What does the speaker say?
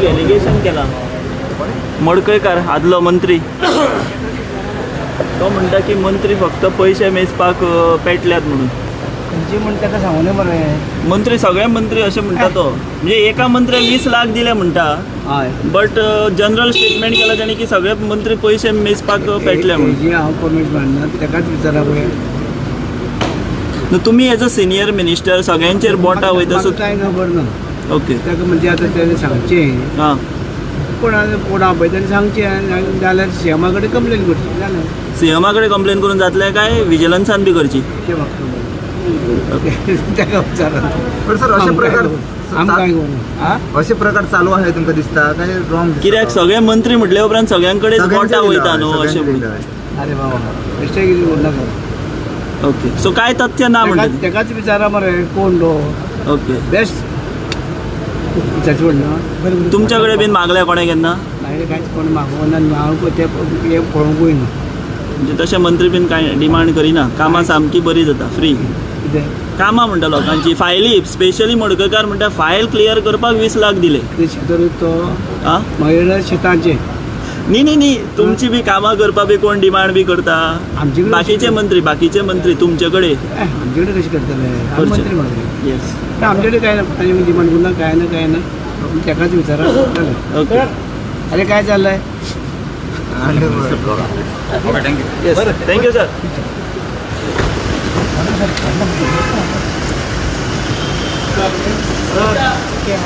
एक एलिगेशन केला मडकयकार आदलो मंत्री तो म्हणटा की मंत्री फक्त पयशे मेजपाक पेटल्यात म्हणून. खंयची म्हण ताका सांगून मरे मंत्री सगळे मंत्री अशें म्हणटा तो. म्हणजे एका मंत्र्याक 20 लाख दिले म्हणटा, हय, बट जनरल स्टेटमेंट केला ताणें की सगळे मंत्री पयशे मेजपाक पेटले म्हणून. हांव कमेंट मारना, ताकाच विचारा पळय. तुमी एज अ सिनियर मिनिस्टर सगळ्यांचेर बोटां वयता सो कांय खबर ना. ओके, ताका म्हणजे आतां तेणें सांगचें आं, कोण कोण आपयता तेणें सांगचें, जाल्यार सीएमा कडेन कंप्लेन करची जालें. सीएमा कडेन कंप्लेन करून जातलें काय विजिलन्सान बी करची? तें म्हाका खबर ताका विचारा. पण सर अशे प्रकार आमकां खबर अशे प्रकार चालू आहे तुमकां दिसता काय रॉंग? कित्याक सगळे मंत्री म्हटले उपरांत सगळ्यां कडेन बोटां वयता न्हू अशें म्हणून. अरे बाबा बेश्टें कितें म्हणनाका. ओके, सो काय तथ्य ना म्हणटा ताकाच विचारा मरे कोण तो. ओके, बेस्ट विचारचें पडना. तुमच्या कडेन बीन मागल्या कोणें केन्ना? मागीर कांयच कोण मागोना, हांव तें पळोवंकूय ना. म्हणजे तशें मंत्री बीन कांय डिमांड करिना, कामां सामकी बरी जाता फ्री कितें कामां म्हणटा लोकांची. फायली स्पेशली मडकयकार म्हणटा फायल क्लियर करपाक 20 लाख दिले. शेतार तो आं मागीर शेतांचें न्ही न्ही न्ही, तुमची बी कामां करपा बी कोण डिमांड बी करता? बाकीचे मंत्री, बाकीचे मंत्री तुमचे कडेन आमचे कडेन कशें करतले मंत्री मागीर? येस, आमचे कडेन कांय ना, डिमांड करूं ना, कांय ना कांय ना, ताकाच विचारा. ओके, अरे काय चाललंय? Yes, thank you sir. Sir.